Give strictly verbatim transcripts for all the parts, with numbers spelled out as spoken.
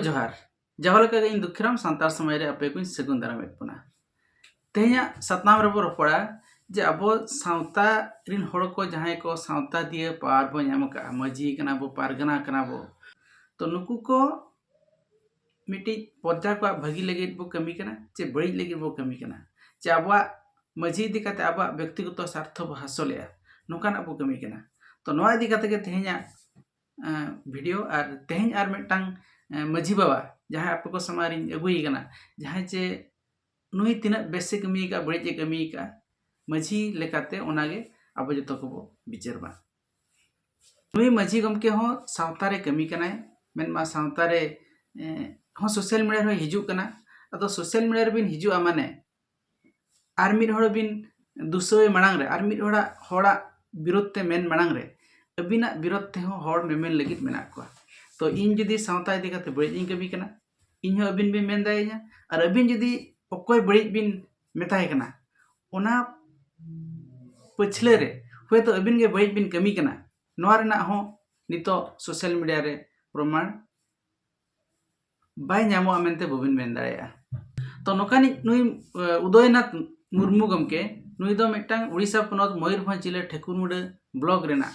ᱡᱚᱦᱟᱨ᱾ ᱡᱟᱣ ᱞᱮᱠᱟ ᱜᱮ ᱤᱧ ᱫᱩᱠᱷᱤᱨᱟᱢ ᱥᱟᱱᱛᱟᱲ ᱥᱚᱢᱟᱡᱽ ᱨᱮ ᱟᱯᱮ ᱠᱚᱧ ᱥᱟᱹᱜᱩᱱ ᱫᱟᱨᱟᱢᱮᱫ ᱵᱚᱱᱟ᱾ ᱛᱮᱦᱮᱧᱟᱜ ᱥᱟᱛᱟᱢ ᱨᱮᱵᱚ ᱨᱚᱯᱚᱲᱟ ᱡᱮ ᱟᱵᱚ ᱥᱟᱶᱛᱟ ᱨᱤᱱ ᱦᱚᱲ ᱠᱚ ᱡᱟᱦᱟᱸᱭ ᱠᱚ ᱥᱟᱶᱛᱟ ᱫᱤᱭᱟᱹ power ᱵᱚ ᱧᱟᱢ ᱟᱠᱟᱫᱼᱟ, ᱢᱟᱹᱡᱷᱤ ᱠᱟᱱᱟ ᱵᱚ, ᱯᱟᱨᱜᱟᱱᱟ ᱠᱟᱱᱟ ᱵᱚ, ᱛᱚ ᱱᱩᱠᱩ ᱠᱚ ᱢᱤᱫᱴᱤᱡ ᱯᱨᱚᱡᱟ ᱠᱚᱣᱟᱜ ᱵᱷᱟᱹᱜᱤ ᱞᱟᱹᱜᱤᱫ ᱵᱚ ᱠᱟᱹᱢᱤ ᱠᱟᱱᱟ ᱪᱮ ᱵᱟᱹᱲᱤᱡ ᱞᱟᱹᱜᱤᱫ ᱵᱚ ᱠᱟᱹᱢᱤ ᱠᱟᱱᱟ, ᱪᱮ ᱟᱵᱚᱣᱟᱜ ᱢᱟᱹᱡᱷᱤ ᱤᱫᱤ ᱠᱟᱛᱮ ᱟᱵᱚᱣᱟᱜ ᱵᱮᱠᱛᱤᱜᱚᱛᱚ ᱥᱟᱨᱛᱷᱚ ᱵᱚ ᱦᱟᱥᱚᱞᱮᱜᱼᱟ, ᱱᱚᱝᱠᱟᱱᱟᱜ ᱵᱚ ᱠᱟᱹᱢᱤ ᱠᱟᱱᱟ᱾ ᱛᱚ ᱱᱚᱣᱟ ᱤᱫᱤ ᱠᱟᱛᱮ ᱜᱮ ᱛᱮᱦᱮᱧᱟᱜ ᱵᱷᱤᱰᱤᱭᱳ᱾ ᱟᱨ ᱛᱮᱦᱮᱧ ᱟᱨ ᱢᱤᱫᱴᱟᱝ ᱢᱟᱹᱡᱷᱤ ᱵᱟᱵᱟ ᱡᱟᱦᱟᱸᱭ ᱟᱯᱮ ᱠᱚ ᱥᱟᱢᱟᱝ ᱨᱤᱧ ᱟᱹᱜᱩᱭᱮ ᱠᱟᱱᱟ, ᱡᱟᱦᱟᱸᱭ ᱪᱮ ᱱᱩᱭ ᱛᱤᱱᱟᱹᱜ ᱵᱮᱥ ᱮ ᱠᱟᱹᱢᱤ ᱟᱠᱟᱫᱼᱟ, ᱵᱟᱹᱲᱤᱡ ᱮ ᱠᱟᱹᱢᱤ ᱟᱠᱟᱫᱼᱟ, ᱢᱟᱹᱡᱷᱤ ᱞᱮᱠᱟᱛᱮ ᱚᱱᱟᱜᱮ ᱟᱵᱚ ᱡᱚᱛᱚ ᱠᱚᱵᱚ ᱵᱤᱪᱟᱹᱨ ᱢᱟ᱾ ᱱᱩᱭ ᱢᱟᱹᱡᱷᱤ ᱜᱚᱢᱠᱮ ᱦᱚᱸ ᱥᱟᱶᱛᱟ ᱨᱮ ᱠᱟᱹᱢᱤ ᱠᱟᱱᱟᱭ, ᱢᱮᱱᱢᱟ ᱥᱟᱶᱛᱟ ᱨᱮ ᱦᱚᱸ ᱥᱳᱥᱟᱞ ᱢᱤᱰᱤᱭᱟ ᱨᱮᱦᱚᱸ ᱦᱤᱡᱩᱜ ᱠᱟᱱᱟ᱾ ᱟᱫᱚ ᱥᱳᱥᱟᱞ ᱢᱤᱰᱤᱭᱟ ᱨᱮᱵᱤᱱ ᱦᱤᱡᱩᱜᱼᱟ ᱢᱟᱱᱮ ᱟᱨ ᱢᱤᱫ ᱦᱚᱲ ᱵᱤᱱ ᱫᱩᱥᱟᱹᱣᱮ ᱢᱟᱲᱟᱝ ᱨᱮ, ᱟᱨ ᱢᱤᱫ ᱦᱚᱲᱟᱜ ᱦᱚᱲᱟᱜ ᱵᱤᱨᱳᱫᱷ ᱛᱮ ᱢᱮᱱ ᱢᱟᱲᱟᱝ ᱨᱮ ᱟᱹᱵᱤᱱᱟᱜ ᱵᱤᱨᱳᱫᱷ ᱛᱮᱦᱚᱸ ᱦᱚᱲ ᱢᱮᱢᱮᱱ ᱞᱟᱹᱜᱤᱫ ᱢᱮᱱᱟᱜ ᱠᱚᱣᱟ᱾ ᱛᱚ ᱤᱧ ᱡᱩᱫᱤ ᱥᱟᱶᱛᱟ ᱤᱫᱤ ᱠᱟᱛᱮ ᱵᱟᱹᱲᱤᱡ ᱤᱧ ᱠᱟᱹᱢᱤ ᱠᱟᱱᱟ, ᱤᱧ ᱦᱚᱸ ᱟᱹᱵᱤᱱ ᱵᱤᱱ ᱢᱮᱱ ᱫᱟᱲᱮᱭᱟᱹᱧᱟ᱾ ᱟᱨ ᱟᱹᱵᱤᱱ ᱡᱩᱫᱤ ᱚᱠᱚᱭ ᱵᱟᱹᱲᱤᱡ ᱵᱤᱱ ᱢᱮᱛᱟᱭ ᱠᱟᱱᱟ, ᱚᱱᱟ ᱯᱟᱹᱪᱷᱞᱟᱹ ᱨᱮ ᱦᱚᱭᱛᱳ ᱟᱹᱵᱤᱱ ᱜᱮ ᱵᱟᱹᱲᱤᱡ ᱵᱤᱱ ᱠᱟᱹᱢᱤ ᱠᱟᱱᱟ, ᱱᱚᱣᱟ ᱨᱮᱱᱟᱜ ᱦᱚᱸ ᱱᱤᱛᱚᱜ ᱥᱳᱥᱟᱞ ᱢᱤᱰᱤᱭᱟ ᱨᱮ ᱯᱨᱚᱢᱟᱬ ᱵᱟᱭ ᱧᱟᱢᱚᱜᱼᱟ ᱢᱮᱱᱛᱮ ᱵᱟᱹᱵᱤᱱ ᱢᱮᱱ ᱫᱟᱲᱮᱭᱟᱜᱼᱟ᱾ ᱛᱚ ᱱᱚᱝᱠᱟᱱᱤᱡ ᱱᱩᱭ ᱩᱫᱚᱭᱱᱟᱛᱷ ᱢᱩᱨᱢᱩ ᱜᱚᱢᱠᱮ, ᱱᱩᱭ ᱫᱚ ᱢᱤᱫᱴᱟᱝ ᱩᱲᱤᱥᱥᱟ ᱯᱚᱱᱚᱛ ᱢᱚᱭᱩᱨᱵᱷᱚᱸᱡᱽ ᱡᱮᱞᱟ ᱴᱷᱮᱠᱩᱨᱢᱩᱰᱟᱹ ᱵᱞᱚᱠ ᱨᱮᱱᱟᱜ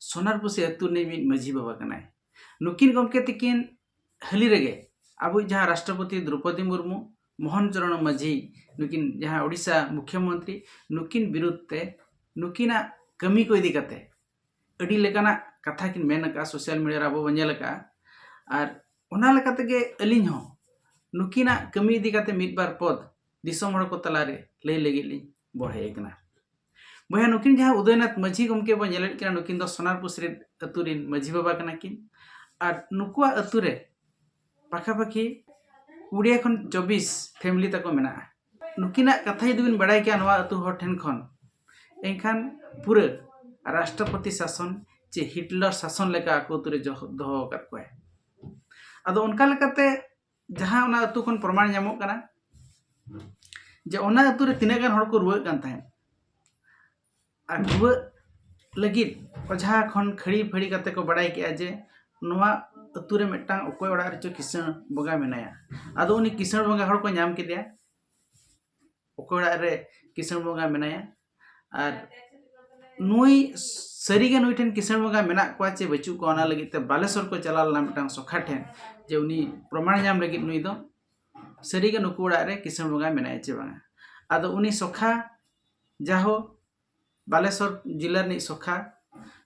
ᱥᱳᱱᱟᱨᱯᱩᱥᱤ ᱟᱹᱛᱩ ᱨᱤᱱᱤᱡ ᱢᱤᱫ ᱢᱟᱹᱡᱷᱤ ᱵᱟᱵᱟ ᱠᱟᱱᱟᱭ᱾ ᱱᱩᱠᱤᱱ ᱜᱚᱢᱠᱮ ᱛᱤᱠᱤᱱ ᱦᱟᱹᱞᱤ ᱨᱮᱜᱮ ᱟᱵᱚᱭᱤᱡ ᱡᱟᱦᱟᱸ ᱨᱟᱥᱴᱨᱚᱯᱚᱛᱤ ᱫᱨᱚᱯᱚᱫᱤ ᱢᱩᱨᱢᱩ, ᱢᱳᱦᱚᱱ ᱪᱚᱨᱚᱬ ᱢᱟᱹᱡᱷᱤ, ᱱᱩᱠᱤᱱ ᱡᱟᱦᱟᱸ ᱳᱰᱤᱥᱟ ᱢᱩᱠᱷᱭᱚᱢᱚᱱᱛᱨᱤ, ᱱᱩᱠᱤᱱ ᱵᱤᱨᱩᱫᱷ ᱛᱮ ᱱᱩᱠᱤᱱᱟᱜ ᱠᱟᱹᱢᱤ ᱠᱚ ᱤᱫᱤ ᱠᱟᱛᱮ ᱟᱹᱰᱤ ᱞᱮᱠᱟᱱᱟᱜ ᱠᱟᱛᱷᱟ ᱠᱤᱱ ᱢᱮᱱ ᱟᱠᱟᱫᱼᱟ, ᱥᱳᱥᱟᱞ ᱢᱤᱰᱤᱭᱟ ᱨᱮ ᱟᱵᱚ ᱵᱚᱱ ᱧᱮᱞ ᱟᱠᱟᱫᱼᱟ᱾ ᱟᱨ ᱚᱱᱟ ᱞᱮᱠᱟ ᱛᱮᱜᱮ ᱟᱹᱞᱤᱧ ᱦᱚᱸ ᱱᱩᱠᱤᱱᱟᱜ ᱠᱟᱹᱢᱤ ᱤᱫᱤ ᱠᱟᱛᱮ ᱢᱤᱫ ᱵᱟᱨ ᱯᱚᱫ ᱫᱤᱥᱚᱢ ᱦᱚᱲ ᱠᱚ ᱛᱟᱞᱟᱨᱮ ᱞᱟᱹᱭ ᱞᱟᱹᱜᱤᱫ ᱞᱤᱧ ᱵᱚᱲᱦᱮ ᱟᱠᱟᱱᱟ᱾ ᱵᱚᱭᱦᱟ, ᱱᱩᱠᱤᱱ ᱡᱟᱦᱟᱸ ᱩᱫᱚᱭᱱᱟᱛᱷ ᱢᱟᱹᱡᱷᱤ ᱜᱚᱢᱠᱮ ᱵᱚᱱ ᱧᱮᱞᱮᱫ ᱠᱤᱱᱟ, ᱱᱩᱠᱤᱱ ᱫᱚ ᱥᱳᱱᱟᱨᱯᱩᱥ ᱨᱮ ᱟᱹᱛᱩ ᱨᱤᱱ ᱢᱟᱹᱡᱷᱤ ᱵᱟᱵᱟ ᱠᱟᱱᱟ ᱠᱤᱱ᱾ ᱟᱨ ᱱᱩᱠᱩᱣᱟᱜ ᱟᱹᱛᱩ ᱨᱮ ᱯᱟᱠᱷᱟᱯᱟᱠᱷᱤ ᱠᱩᱲᱤ ᱠᱷᱚᱱ ᱪᱚᱵᱵᱤᱥ ᱯᱷᱮᱢᱮᱞᱤ ᱛᱟᱠᱚ ᱢᱮᱱᱟᱜᱼᱟ᱾ ᱱᱩᱠᱤᱱᱟᱜ ᱠᱟᱛᱷᱟ ᱡᱩᱫᱤ ᱵᱤᱱ ᱵᱟᱲᱟᱭ ᱠᱮᱭᱟ ᱱᱚᱣᱟ ᱟᱹᱛᱩ ᱦᱚᱲ ᱴᱷᱮᱱ ᱠᱷᱚᱱ, ᱮᱱᱠᱷᱟᱱ ᱯᱩᱨᱟᱹ ᱨᱟᱥᱴᱨᱚᱯᱚᱛᱤ ᱥᱟᱥᱚᱱ ᱪᱮ ᱦᱤᱴᱞᱟᱨ ᱥᱟᱥᱚᱱ ᱞᱮᱠᱟ ᱟᱠᱚ ᱟᱹᱛᱩ ᱨᱮ ᱡᱚᱦ-, ᱫᱚᱦᱚ ᱟᱠᱟᱫ ᱠᱚᱣᱟᱭ᱾ ᱟᱫᱚ ᱚᱱᱠᱟ ᱞᱮᱠᱟᱛᱮ ᱡᱟᱦᱟᱸ ᱚᱱᱟ ᱟᱹᱛᱩ ᱠᱷᱚᱱ ᱯᱨᱚᱢᱟᱬ ᱧᱟᱢᱚᱜ ᱠᱟᱱᱟ ᱡᱮ ᱚᱱᱟ ᱟᱹᱛᱩ ᱨᱮ ᱛᱤᱱᱟᱹᱜ ᱜᱟᱱ ᱦᱚᱲ ᱠᱚ ᱨᱩᱣᱟᱹᱜ ᱠᱟᱱ ᱛᱟᱦᱮᱸᱫ᱾ ᱟᱨ ᱨᱩᱣᱟᱹᱜ ᱞᱟᱹᱜᱤᱫ ᱚᱡᱷᱟ ᱠᱷᱚᱱ ᱠᱷᱟᱹᱲᱤ ᱯᱷᱟᱹᱲᱤ ᱠᱟᱛᱮ ᱠᱚ ᱵᱟᱲᱟᱭ ᱠᱮᱜᱼᱟ ᱡᱮ ᱱᱚᱣᱟ ᱟᱹᱛᱩ ᱨᱮ ᱢᱤᱫᱴᱟᱝ ᱚᱠᱚᱭ ᱚᱲᱟᱜ ᱨᱮᱪᱚ ᱠᱤᱥᱟᱹᱬ ᱵᱚᱸᱜᱟ ᱢᱮᱱᱟᱭᱟ᱾ ᱟᱫᱚ ᱩᱱᱤ ᱠᱤᱥᱟᱹᱬ ᱵᱚᱸᱜᱟ ᱦᱚᱲ ᱠᱚ ᱧᱟᱢ ᱠᱮᱫᱮᱭᱟ, ᱚᱠᱚᱭ ᱚᱲᱟᱜ ᱨᱮ ᱠᱤᱥᱟᱹᱬ ᱵᱚᱸᱜᱟ ᱢᱮᱱᱟᱭᱟ᱾ ᱟᱨ ᱱᱩᱭ ᱥᱟᱹᱨᱤᱜᱮ ᱱᱩᱭ ᱴᱷᱮᱱ ᱠᱤᱥᱟᱹᱬ ᱵᱚᱸᱜᱟ ᱢᱮᱱᱟᱜ ᱠᱚᱣᱟ ᱪᱮ ᱵᱟᱹᱪᱩᱜ ᱠᱚᱣᱟ, ᱚᱱᱟ ᱞᱟᱹᱜᱤᱫ ᱛᱮ ᱵᱟᱞᱮᱥᱚᱨ ᱠᱚ ᱪᱟᱞᱟᱣ ᱞᱮᱱᱟ ᱢᱤᱫᱴᱟᱝ ᱥᱚᱠᱷᱟ ᱴᱷᱮᱱ, ᱡᱮ ᱩᱱᱤ ᱯᱨᱚᱢᱟᱬ ᱧᱟᱢ ᱞᱟᱹᱜᱤᱫ ᱱᱩᱭ ᱫᱚ ᱥᱟᱹᱨᱤᱜᱮ ᱱᱩᱠᱩ ᱚᱲᱟᱜ ᱨᱮ ᱠᱤᱥᱟᱹᱬ ᱵᱚᱸᱜᱟ ᱢᱮᱱᱟᱭᱟ ᱪᱮ ᱵᱟᱝᱟ᱾ ᱟᱫᱚ ᱩᱱᱤ ᱥᱚᱠᱷᱟ, ᱡᱟᱦᱳ ᱵᱟᱞᱮᱥᱚᱨ ᱡᱤᱞᱟᱹ ᱨᱤᱱᱤᱡ ᱥᱚᱠᱷᱟ,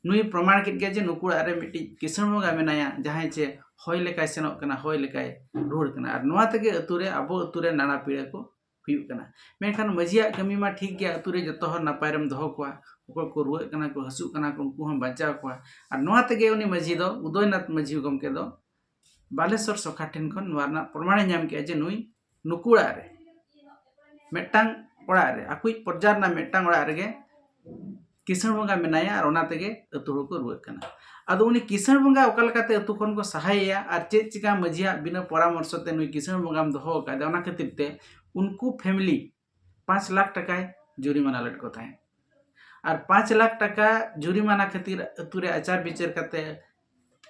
ᱱᱩᱭ ᱯᱨᱚᱢᱟᱬ ᱠᱮᱫ ᱜᱮᱭᱟ ᱡᱮ ᱱᱩᱠᱩ ᱚᱲᱟᱜ ᱨᱮ ᱢᱤᱫᱴᱤᱡ ᱠᱤᱥᱟᱹᱬ ᱵᱚᱸᱜᱟ ᱢᱮᱱᱟᱭᱟ, ᱡᱟᱦᱟᱸᱭ ᱪᱮ ᱦᱚᱭ ᱞᱮᱠᱟᱭ ᱥᱮᱱᱚᱜ ᱠᱟᱱᱟ, ᱦᱚᱭ ᱞᱮᱠᱟᱭ ᱨᱩᱣᱟᱹᱲ ᱠᱟᱱᱟ᱾ ᱟᱨ ᱱᱚᱣᱟ ᱛᱮᱜᱮ ᱟᱹᱛᱩ ᱨᱮ, ᱟᱵᱚ ᱟᱹᱛᱩ ᱨᱮ ᱱᱟᱱᱟ ᱯᱤᱲᱟᱹ ᱠᱚ ᱦᱩᱭᱩᱜ ᱠᱟᱱᱟ᱾ ᱢᱮᱱᱠᱷᱟᱱ ᱢᱟᱹᱡᱷᱤᱭᱟᱜ ᱠᱟᱹᱢᱤ ᱢᱟ ᱴᱷᱤᱠ ᱜᱮᱭᱟ, ᱟᱹᱛᱩ ᱨᱮ ᱡᱚᱛᱚ ᱦᱚᱲ ᱱᱟᱯᱟᱭ ᱨᱮᱢ ᱫᱚᱦᱚ ᱠᱚᱣᱟ, ᱚᱠᱚᱭ ᱠᱚ ᱨᱩᱣᱟᱹᱜ ᱠᱟᱱᱟ ᱠᱚ, ᱦᱟᱹᱥᱩᱜ ᱠᱟᱱᱟ ᱠᱚ, ᱩᱱᱠᱩ ᱦᱚᱸ ᱵᱟᱧᱪᱟᱣ ᱠᱚᱣᱟ᱾ ᱟᱨ ᱱᱚᱣᱟ ᱛᱮᱜᱮ ᱩᱱᱤ ᱢᱟᱹᱡᱷᱤ ᱫᱚ, ᱩᱫᱚᱭᱱᱟᱛᱷ ᱢᱟᱹᱡᱷᱤ ᱜᱚᱢᱠᱮ ᱫᱚ ᱵᱟᱞᱮᱥᱚᱨ ᱥᱚᱠᱷᱟ ᱴᱷᱮᱱ ᱠᱷᱚᱱ ᱱᱚᱣᱟ ᱨᱮᱱᱟᱜ ᱯᱨᱚᱢᱟᱬᱮ ᱧᱟᱢ ᱠᱮᱜᱼᱟ ᱡᱮ ᱱᱩᱭ ᱱᱩᱠᱩ ᱚᱲᱟᱜ ᱨᱮ, ᱢᱤᱫᱴᱟᱝ ᱚᱲᱟᱜ ᱨᱮ, ᱟᱠᱚᱭᱤᱡ ᱯᱨᱚᱡᱟ ᱨᱮᱱᱟᱜ ᱢᱤᱫᱴᱟᱝ ᱚᱲᱟᱜ ᱨᱮᱜᱮ ᱠᱤᱥᱟᱹᱬ ᱵᱚᱸᱜᱟ ᱢᱮᱱᱟᱭᱟ ᱟᱨ ᱚᱱᱟ ᱛᱮᱜᱮ ᱟᱹᱛᱩ ᱦᱚᱲ ᱠᱚ ᱨᱩᱣᱟᱹᱜ ᱠᱟᱱᱟ᱾ ᱟᱫᱚ ᱩᱱᱤ ᱠᱤᱥᱟᱹᱬ ᱵᱚᱸᱜᱟ ᱚᱠᱟ ᱞᱮᱠᱟᱛᱮ ᱟᱹᱛᱩ ᱠᱷᱚᱱ ᱠᱚ ᱥᱟᱦᱟᱭᱮᱭᱟ ᱟᱨ ᱪᱮᱫ ᱪᱤᱠᱟ ᱢᱟᱹᱡᱷᱤᱭᱟᱜ ᱵᱤᱱᱟᱹ ᱯᱚᱨᱟᱢᱚᱨᱥᱚ ᱛᱮ ᱱᱩᱭ ᱠᱤᱥᱟᱹᱬ ᱵᱚᱸᱜᱟᱢ ᱫᱚᱦᱚ ᱟᱠᱟᱫᱮᱭᱟ, ᱚᱱᱟ ᱠᱷᱟᱹᱛᱤᱨ ᱛᱮ ᱩᱱᱠᱩ ᱯᱷᱮᱢᱤᱞᱤ ᱯᱟᱸᱪ ᱞᱟᱠᱷ ᱴᱟᱠᱟᱭ ᱡᱩᱨᱤᱢᱟᱱᱟ ᱞᱮᱫ ᱠᱚ ᱛᱟᱦᱮᱸᱫ᱾ ᱟᱨ ᱯᱟᱸᱪ ᱞᱟᱠᱷ ᱴᱟᱠᱟ ᱡᱩᱨᱤᱢᱟᱱᱟ ᱠᱷᱟᱹᱛᱤᱨ ᱟᱹᱛᱩ ᱨᱮ ᱟᱪᱟᱨ ᱵᱤᱪᱟᱹᱨ ᱠᱟᱛᱮ,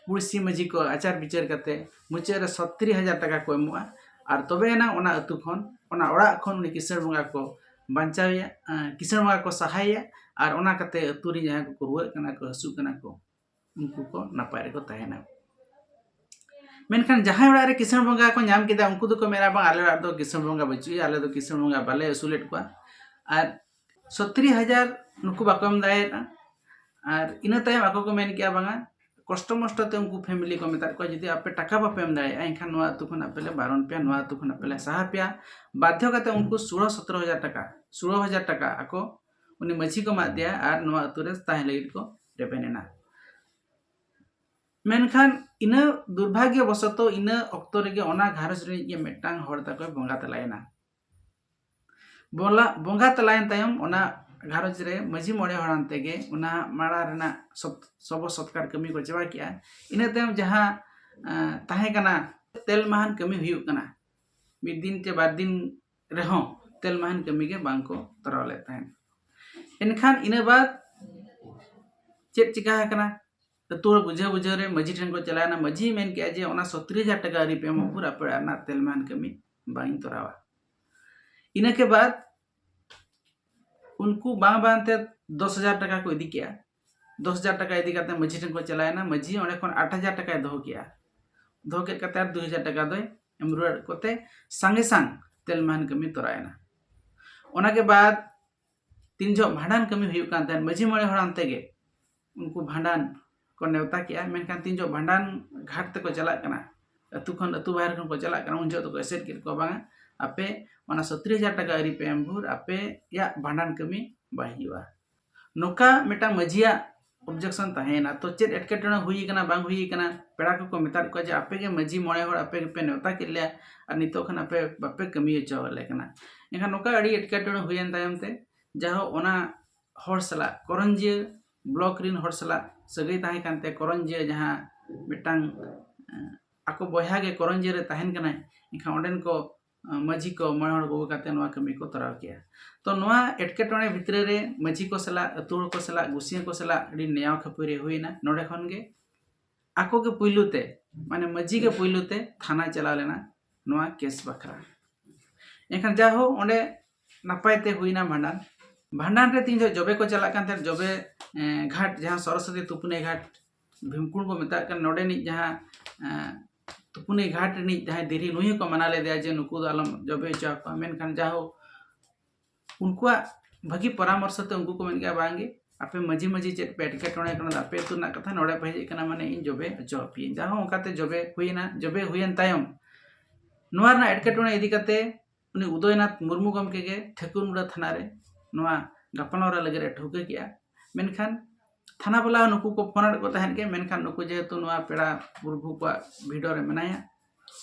ᱯᱩᱲᱥᱤ ᱢᱟᱹᱡᱷᱤ ᱠᱚ ᱟᱪᱟᱨ ᱵᱤᱪᱟᱹᱨ ᱠᱟᱛᱮ ᱢᱩᱪᱟᱹᱫ ᱨᱮ ᱥᱚᱛᱛᱨᱤ ᱦᱟᱡᱟᱨ ᱴᱟᱠᱟ ᱠᱚ ᱮᱢᱚᱜᱼᱟ᱾ ᱟᱨ ᱛᱚᱵᱮ ᱮᱱᱟᱝ ᱚᱱᱟ ᱟᱹᱛᱩ ᱠᱷᱚᱱ, ᱚᱱᱟ ᱚᱲᱟᱜ ᱠᱷᱚᱱ ᱩᱱᱤ ᱠᱤᱥᱟᱹᱬ ᱵᱚᱸᱜᱟ ᱠᱚ ᱵᱟᱧᱪᱟᱣᱮᱭᱟ, ᱟᱸ, ᱠᱤᱥᱟᱹᱬ ᱵᱚᱸᱜᱟ ᱠᱚ ᱥᱟᱦᱟᱭᱮᱭᱟ᱾ ᱟᱨ ᱚᱱᱟ ᱠᱟᱛᱮ ᱟᱹᱛᱩ ᱨᱮ ᱡᱟᱦᱟᱸᱭ ᱠᱚᱠᱚ ᱨᱩᱣᱟᱹᱜ ᱠᱟᱱᱟ ᱠᱚ, ᱦᱟᱹᱥᱩᱜ ᱠᱟᱱᱟ ᱠᱚ, ᱩᱱᱠᱩ ᱠᱚ ᱱᱟᱯᱟᱭ ᱨᱮᱠᱚ ᱛᱟᱦᱮᱱᱟ᱾ ᱢᱮᱱᱠᱷᱟᱱ ᱡᱟᱦᱟᱸᱭ ᱚᱲᱟᱜ ᱨᱮ ᱠᱤᱥᱟᱹᱬ ᱵᱚᱸᱜᱟ ᱠᱚ ᱧᱟᱢ ᱠᱮᱫᱟ, ᱩᱱᱠᱩ ᱫᱚᱠᱚ ᱢᱮᱱᱟ, "ᱵᱟᱝ, ᱟᱞᱮ ᱚᱲᱟᱜ ᱫᱚ ᱠᱤᱥᱟᱹᱬ ᱵᱚᱸᱜᱟ ᱵᱟᱹᱪᱩᱜᱼᱟ, ᱟᱞᱮ ᱫᱚ ᱠᱤᱥᱟᱹᱬ ᱵᱚᱸᱜᱟ ᱵᱟᱞᱮ ᱟᱹᱥᱩᱞᱮᱫ ᱠᱚᱣᱟ᱾ ᱟᱨ ᱥᱚᱛᱛᱨᱤ ᱦᱟᱡᱟᱨ ᱱᱩᱠᱩ ᱵᱟᱠᱚ ᱮᱢ ᱫᱟᱲᱮᱭᱟᱫᱟ᱾" ᱟᱨ ᱤᱱᱟᱹ ᱛᱟᱭᱚᱢ ᱟᱠᱚ ᱠᱚ ᱢᱮᱱ ᱠᱮᱜᱼᱟ, ᱵᱟᱝᱟ, ᱠᱚᱥᱴᱚ ᱢᱚᱥᱴᱚ ᱛᱮ ᱩᱱᱠᱩ ᱯᱷᱮᱢᱤᱞᱤ ᱠᱚ ᱢᱮᱛᱟᱫ ᱠᱚᱣᱟ, "ᱡᱩᱫᱤ ᱟᱯᱮ ᱴᱟᱠᱟ ᱵᱟᱯᱮ ᱮᱢ ᱫᱟᱲᱮᱭᱟᱜᱼᱟ, ᱮᱱᱠᱷᱟᱱ ᱱᱚᱣᱟ ᱟᱹᱛᱩ ᱠᱷᱚᱱ ᱟᱯᱮ ᱞᱮ ᱵᱟᱨᱚᱱ ᱯᱮᱭᱟ, ᱱᱚᱣᱟ ᱟᱹᱛᱩ ᱠᱷᱚᱱ ᱟᱯᱮ ᱞᱮ ᱥᱟᱦᱟ ᱯᱮᱭᱟ᱾" ᱵᱟᱫᱽᱫᱷᱚ ᱠᱟᱛᱮ ᱩᱱᱠᱩ ᱥᱳᱞᱳ ᱥᱚᱛᱨᱚ ᱦᱟᱡᱟᱨ ᱴᱟᱠᱟ, ᱥᱳᱞᱳ ᱦᱟᱡᱟᱨ ᱴᱟᱠᱟ ᱟᱠᱚ ᱩᱱᱤ ᱢᱟᱹᱡᱷᱤ ᱠᱚ ᱮᱢᱟᱫ ᱫᱮᱭᱟ ᱟᱨ ᱱᱚᱣᱟ ᱟᱹᱛᱩ ᱨᱮ ᱛᱟᱦᱮᱸ ᱞᱟᱹᱜᱤᱫ ᱠᱚ ᱨᱮᱵᱮᱱ ᱮᱱᱟ᱾ ᱢᱮᱱᱠᱷᱟᱱ ᱤᱱᱟᱹ ᱫᱩᱨᱵᱷᱟᱜᱽᱭᱚ ᱵᱚᱥᱚᱛᱚ ᱤᱱᱟᱹ ᱚᱠᱛᱚ ᱨᱮᱜᱮ ᱚᱱᱟ ᱜᱷᱟᱨᱚᱸᱡᱽ ᱨᱤᱱᱤᱡ ᱜᱮ ᱢᱤᱫᱴᱟᱝ ᱦᱚᱲ ᱛᱟᱠᱚᱭ ᱵᱚᱸᱜᱟ ᱛᱟᱞᱟᱭᱮᱱᱟ᱾ ᱵᱚᱸᱜᱟ, ᱵᱚᱸᱜᱟ ᱛᱟᱞᱟᱭᱮᱱ ᱛᱟᱭᱚᱢ ᱚᱱᱟ ᱜᱷᱟᱨᱚᱸᱡᱽ ᱨᱮ ᱢᱟᱹᱡᱷᱤ ᱢᱚᱬᱮ ᱦᱚᱲᱟᱱ ᱛᱮᱜᱮ ᱚᱱᱟ ᱢᱟᱲᱟᱝ ᱨᱮᱱᱟᱜ ᱥᱚᱛ-, ᱥᱚᱵᱚ ᱥᱚᱛᱠᱟᱨ ᱠᱟᱹᱢᱤ ᱠᱚ ᱪᱟᱵᱟ ᱠᱮᱜᱼᱟ᱾ ᱤᱱᱟᱹ ᱛᱟᱭᱚᱢ ᱡᱟᱦᱟᱸ, ᱟᱸ, ᱛᱟᱦᱮᱸ ᱠᱟᱱᱟ, ᱛᱮᱞ ᱢᱟᱦᱟᱱ ᱠᱟᱹᱢᱤ ᱦᱩᱭᱩᱜ ᱠᱟᱱᱟ, ᱢᱤᱫ ᱫᱤᱱ ᱪᱮ ᱵᱟᱨ ᱫᱤᱱ ᱨᱮᱦᱚᱸ ᱛᱮᱞ ᱢᱟᱦᱟᱱ ᱠᱟᱹᱢᱤ ᱜᱮ ᱵᱟᱝ ᱠᱚ ᱛᱚᱨᱟᱣ ᱞᱮᱫ ᱛᱟᱦᱮᱸᱫ᱾ ᱮᱱᱠᱷᱟᱱ ᱤᱱᱟᱹ ᱵᱟᱫ ᱪᱮᱫ ᱪᱤᱠᱟ ᱟᱠᱟᱱᱟ? ᱟᱹᱛᱩ ᱦᱚᱲ ᱵᱩᱡᱷᱟᱹᱣ ᱵᱩᱡᱷᱟᱹᱣ ᱨᱮ ᱢᱟᱹᱡᱷᱤ ᱴᱷᱮᱱ ᱠᱚ ᱪᱟᱞᱟᱣᱮᱱᱟ᱾ ᱢᱟᱹᱡᱷᱤᱭ ᱢᱮᱱ ᱠᱮᱜᱼᱟ ᱡᱮ ᱚᱱᱟ ᱥᱚᱛᱛᱨᱤᱥ ᱦᱟᱡᱟᱨ ᱴᱟᱠᱟ ᱟᱹᱣᱨᱤ ᱯᱮ ᱮᱢᱚᱜ ᱵᱷᱳᱨ ᱟᱯᱮ ᱚᱲᱟᱜ ᱨᱮᱱᱟᱜ ᱛᱮᱞ ᱢᱟᱦᱟᱱ ᱠᱟᱹᱢᱤ ᱵᱟᱝ ᱤᱧ ᱛᱚᱨᱟᱣᱟ᱾ ᱤᱱᱟᱹ ᱠᱮ ᱵᱟᱫ ᱩᱱᱠᱩ ᱵᱟᱝ ᱵᱟᱝᱛᱮ ᱫᱚᱥ ᱦᱟᱡᱟᱨ ᱴᱟᱠᱟ ᱠᱚ ᱤᱫᱤ ᱠᱮᱜᱼᱟ᱾ ᱫᱚᱥ ᱦᱟᱡᱟᱨ ᱴᱟᱠᱟ ᱤᱫᱤ ᱠᱟᱛᱮ ᱢᱟᱹᱡᱷᱤ ᱴᱷᱮᱱ ᱠᱚ ᱪᱟᱞᱟᱣᱮᱱᱟ᱾ ᱢᱟᱹᱡᱷᱤ ᱚᱸᱰᱮ ᱠᱷᱚᱱ ᱟᱴ ᱦᱟᱡᱟᱨ ᱴᱟᱠᱟᱭ ᱫᱚᱦᱚ ᱠᱮᱜᱼᱟ᱾ ᱫᱚᱦᱚ ᱠᱮᱫ ᱠᱟᱛᱮ ᱟᱨ ᱫᱩᱭ ᱦᱟᱡᱟᱨ ᱴᱟᱠᱟ ᱫᱚᱭ ᱮᱢ ᱨᱩᱣᱟᱹᱲ ᱠᱚᱛᱮ ᱥᱟᱸᱜᱮ ᱥᱟᱝ ᱛᱮᱞ ᱢᱟᱦᱟᱱ ᱠᱟᱹᱢᱤ ᱛᱚᱨᱟᱣᱮᱱᱟ᱾ ᱚᱱᱟ ᱠᱮ ᱵᱟᱫ ᱛᱤᱱ ᱡᱚᱦᱚᱜ ᱵᱷᱟᱸᱰᱟᱱ ᱠᱟᱹᱢᱤ ᱦᱩᱭᱩᱜ ᱠᱟᱱ ᱛᱟᱦᱮᱸᱫ, ᱢᱟᱹᱡᱷᱤ ᱢᱚᱬᱮ ᱦᱚᱲ ᱟᱱᱛᱮ ᱜᱮ ᱩᱱᱠᱩ ᱵᱷᱟᱸᱰᱟᱱ ᱠᱚ ᱱᱮᱣᱛᱟ ᱠᱮᱜᱼᱟ᱾ ᱢᱮᱱᱠᱷᱟᱱ ᱛᱤᱱ ᱡᱚᱦᱚᱜ ᱵᱷᱟᱸᱰᱟᱱ ᱜᱷᱟᱴ ᱛᱮᱠᱚ ᱪᱟᱞᱟᱜ ᱠᱟᱱᱟ, ᱟᱹᱛᱩ ᱠᱷᱚᱱ, ᱟᱹᱛᱩ ᱵᱟᱦᱮᱨ ᱠᱷᱚᱱ ᱠᱚ ᱪᱟᱞᱟᱜ ᱠᱟᱱᱟ, ᱩᱱ ᱡᱚᱦᱚᱜ ᱫᱚᱠᱚ ᱮᱥᱮᱫ ᱠᱮᱫ ᱠᱚᱣᱟ, ᱵᱟᱝᱟ, ᱟᱯᱮ ᱚᱱᱟ ᱥᱚᱛᱛᱨᱤᱥ ᱦᱟᱡᱟᱨ ᱴᱟᱠᱟ ᱟᱹᱣᱨᱤ ᱯᱮ ᱮᱢ ᱵᱷᱳᱨ ᱟᱯᱮᱭᱟᱜ ᱵᱷᱟᱸᱰᱟᱱ ᱠᱟᱹᱢᱤ ᱵᱟᱭ ᱦᱩᱭᱩᱜᱼᱟ᱾ ᱱᱚᱝᱠᱟ ᱢᱤᱫᱴᱟᱝ ᱢᱟᱹᱡᱷᱤᱭᱟᱜ objection ᱛᱟᱦᱮᱸᱭᱮᱱᱟ᱾ ᱛᱚ ᱪᱮᱫ ᱮᱴᱠᱮᱴᱚᱬᱮ ᱦᱩᱭ ᱠᱟᱱᱟ, ᱵᱟᱝ ᱦᱩᱭ ᱠᱟᱱᱟ? ᱯᱮᱲᱟ ᱠᱚᱠᱚ ᱢᱮᱛᱟᱫ ᱠᱚᱣᱟ ᱡᱮ ᱟᱯᱮ ᱜᱮ ᱢᱟᱹᱡᱷᱤ ᱢᱚᱬᱮ ᱦᱚᱲ, ᱟᱯᱮ ᱜᱮᱯᱮ ᱱᱮᱣᱛᱟ ᱠᱮᱫ ᱞᱮᱭᱟ ᱟᱨ ᱱᱤᱛᱚᱜ ᱠᱷᱚᱱ ᱟᱯᱮ ᱵᱟᱯᱮ ᱠᱟᱹᱢᱤ ᱦᱚᱪᱚ ᱞᱮ ᱠᱟᱱᱟ᱾ ᱮᱱᱠᱷᱟᱱ ᱱᱚᱝᱠᱟ ᱟᱹᱰᱤ ᱮᱴᱠᱮᱴᱚᱬᱮ ᱦᱩᱭᱮᱱ ᱛᱟᱭᱚᱢ ᱛᱮ ᱡᱟᱦᱳ ᱚᱱᱟ ᱦᱚᱲ ᱥᱟᱞᱟᱜ, ᱠᱚᱨᱚᱧᱡᱤᱭᱟᱹ ᱵᱞᱚᱠ ᱨᱤᱱ ᱦᱚᱲ ᱥᱟᱞᱟᱜ ᱥᱟᱹᱜᱟᱹᱭ ᱛᱟᱦᱮᱸ ᱠᱟᱱᱛᱮ, ᱠᱚᱨᱚᱧᱡᱤᱭᱟᱹ ᱡᱟᱦᱟᱸ ᱢᱤᱫᱴᱟᱝ, ᱮᱸ, ᱟᱠᱚ ᱵᱚᱭᱦᱟ ᱜᱮ ᱠᱚᱨᱚᱧᱡᱤᱭᱟᱹ ᱨᱮ ᱛᱟᱦᱮᱱ ᱠᱟᱱᱟᱭ, ᱮᱱᱠᱷᱟᱱ ᱚᱸᱰᱮᱱ ᱠᱚ, ᱮᱸ, ᱢᱟᱹᱡᱷᱤ ᱠᱚ ᱢᱚᱬᱮ ᱦᱚᱲ ᱠᱚ ᱟᱹᱜᱩ ᱠᱟᱛᱮ ᱱᱚᱣᱟ ᱠᱟᱹᱢᱤ ᱠᱚ ᱛᱚᱨᱟᱣ ᱠᱮᱜᱼᱟ᱾ ᱛᱚ ᱱᱚᱣᱟ ᱮᱴᱠᱮᱴᱚᱬᱮ ᱵᱷᱤᱛᱨᱤ ᱨᱮ ᱢᱟᱹᱡᱷᱤ ᱠᱚ ᱥᱟᱞᱟᱜ, ᱟᱹᱛᱩ ᱦᱚᱲ ᱠᱚ ᱥᱟᱞᱟᱜ, ᱜᱩᱥᱤᱭᱟᱹ ᱠᱚ ᱥᱟᱞᱟᱜ ᱟᱹᱰᱤ ᱱᱮᱭᱟᱣ ᱠᱷᱟᱹᱯᱟᱹᱨᱤ ᱦᱩᱭᱱᱟ᱾ ᱱᱚᱰᱮ ᱠᱷᱚᱱ ᱜᱮ ᱟᱠᱚ ᱜᱮ ᱯᱩᱭᱞᱩ ᱛᱮ, ᱢᱟᱱᱮ ᱢᱟᱹᱡᱷᱤ ᱜᱮ ᱯᱩᱭᱞᱩ ᱛᱮ ᱛᱷᱟᱱᱟ ᱪᱟᱞᱟᱣ ᱞᱮᱱᱟ ᱱᱚᱣᱟ ᱠᱮᱥ ᱵᱟᱠᱷᱨᱟ᱾ ᱮᱱᱠᱷᱟᱱ ᱡᱟᱭᱦᱳᱠ ᱚᱸᱰᱮ ᱱᱟᱯᱟᱭ ᱛᱮ ᱦᱩᱭᱱᱟ ᱵᱷᱟᱸᱰᱟᱱ᱾ ᱵᱷᱟᱸᱰᱟᱱ ᱨᱮ ᱛᱤᱱ ᱡᱚᱦᱚᱜ ᱡᱚᱵᱮ ᱠᱚ ᱪᱟᱞᱟᱜ ᱠᱟᱱ ᱛᱟᱦᱮᱸᱫ, ᱡᱚᱵᱮ, ᱮᱸ, ᱜᱷᱟᱴ, ᱡᱟᱦᱟᱸ ᱥᱚᱨᱚᱥᱚᱛᱤ ᱛᱩᱯᱩᱱᱟᱹᱭ ᱜᱷᱟᱴ, ᱵᱷᱤᱢᱠᱩᱸᱰ ᱠᱚ ᱢᱮᱛᱟᱜ ᱠᱟᱱ, ᱱᱚᱰᱮᱱᱤᱡ ᱡᱟᱦᱟᱸ, ᱮᱸ, ᱛᱩᱯᱩᱱᱟᱹᱭ ᱜᱷᱟᱴ ᱨᱤᱱᱤᱡ ᱡᱟᱦᱟᱸᱭ ᱫᱤᱨᱤ, ᱱᱩᱭ ᱦᱚᱸᱠᱚ ᱢᱟᱱᱟ ᱞᱮᱫᱮᱭᱟ ᱡᱮ ᱱᱩᱠᱩ ᱫᱚ ᱟᱞᱚᱢ ᱡᱚᱵᱮ ᱦᱚᱪᱚ ᱟᱠᱚᱣᱟ᱾ ᱢᱮᱱᱠᱷᱟᱱ ᱡᱟᱭᱦᱳᱠ ᱩᱱᱠᱩᱣᱟᱜ ᱵᱷᱟᱹᱜᱤ ᱯᱚᱨᱟᱢᱚᱨᱥᱚ ᱛᱮ ᱩᱱᱠᱩ ᱠᱚ ᱢᱮᱱ ᱠᱮᱜᱼᱟ, ᱵᱟᱝᱜᱮ, ᱟᱯᱮ ᱢᱟᱹᱡᱷᱤ ᱢᱟᱹᱡᱷᱤ ᱪᱮᱫ ᱯᱮ ᱮᱴᱠᱮᱴᱚᱬᱮ ᱠᱟᱱᱟ, ᱟᱯᱮ ᱟᱹᱛᱩ ᱨᱮᱱᱟᱜ ᱠᱟᱛᱷᱟ, ᱱᱚᱰᱮ ᱯᱮ ᱦᱮᱡ ᱟᱠᱟᱱᱟ, ᱢᱟᱱᱮ ᱤᱧ ᱡᱚᱵᱮ ᱦᱚᱪᱚ ᱟᱯᱮᱭᱟᱹᱧ᱾ ᱡᱟᱦᱟᱸ ᱚᱱᱠᱟᱛᱮ ᱡᱚᱵᱮ ᱦᱩᱭᱮᱱᱟ᱾ ᱡᱚᱵᱮ ᱦᱩᱭᱮᱱ ᱛᱟᱭᱚᱢ ᱱᱚᱣᱟ ᱨᱮᱱᱟᱜ ᱮᱴᱠᱮᱴᱚᱬᱮ ᱤᱫᱤ ᱠᱟᱛᱮ ᱩᱱᱤ ᱩᱫᱚᱭᱱᱟᱛᱷ ᱢᱩᱨᱢᱩ ᱜᱚᱢᱠᱮ ᱜᱮ ᱴᱷᱟᱹᱠᱩᱨᱢᱩᱲᱟ ᱛᱷᱟᱱᱟ ᱨᱮ ᱱᱚᱣᱟ ᱜᱟᱯᱟᱞᱢᱟᱨᱟᱣ ᱞᱟᱹᱜᱤᱫ ᱮ ᱴᱷᱟᱹᱣᱠᱟᱹ ᱠᱮᱜᱼᱟ᱾ ᱢᱮᱱᱠᱷᱟᱱ ᱛᱷᱟᱱᱟ ᱵᱟᱞᱟ ᱦᱚᱸ ᱱᱩᱠᱩ ᱠᱚ ᱯᱷᱳᱱ ᱟᱫ ᱠᱚ ᱛᱟᱦᱮᱸᱫ ᱜᱮ, ᱢᱮᱱᱠᱷᱟᱱ ᱱᱩᱠᱩ ᱡᱮᱦᱮᱛᱩ ᱱᱚᱣᱟ ᱯᱮᱲᱟ ᱯᱨᱚᱵᱷᱩ ᱠᱚᱣᱟᱜ ᱵᱷᱤᱲ ᱨᱮ ᱢᱮᱱᱟᱭᱟ,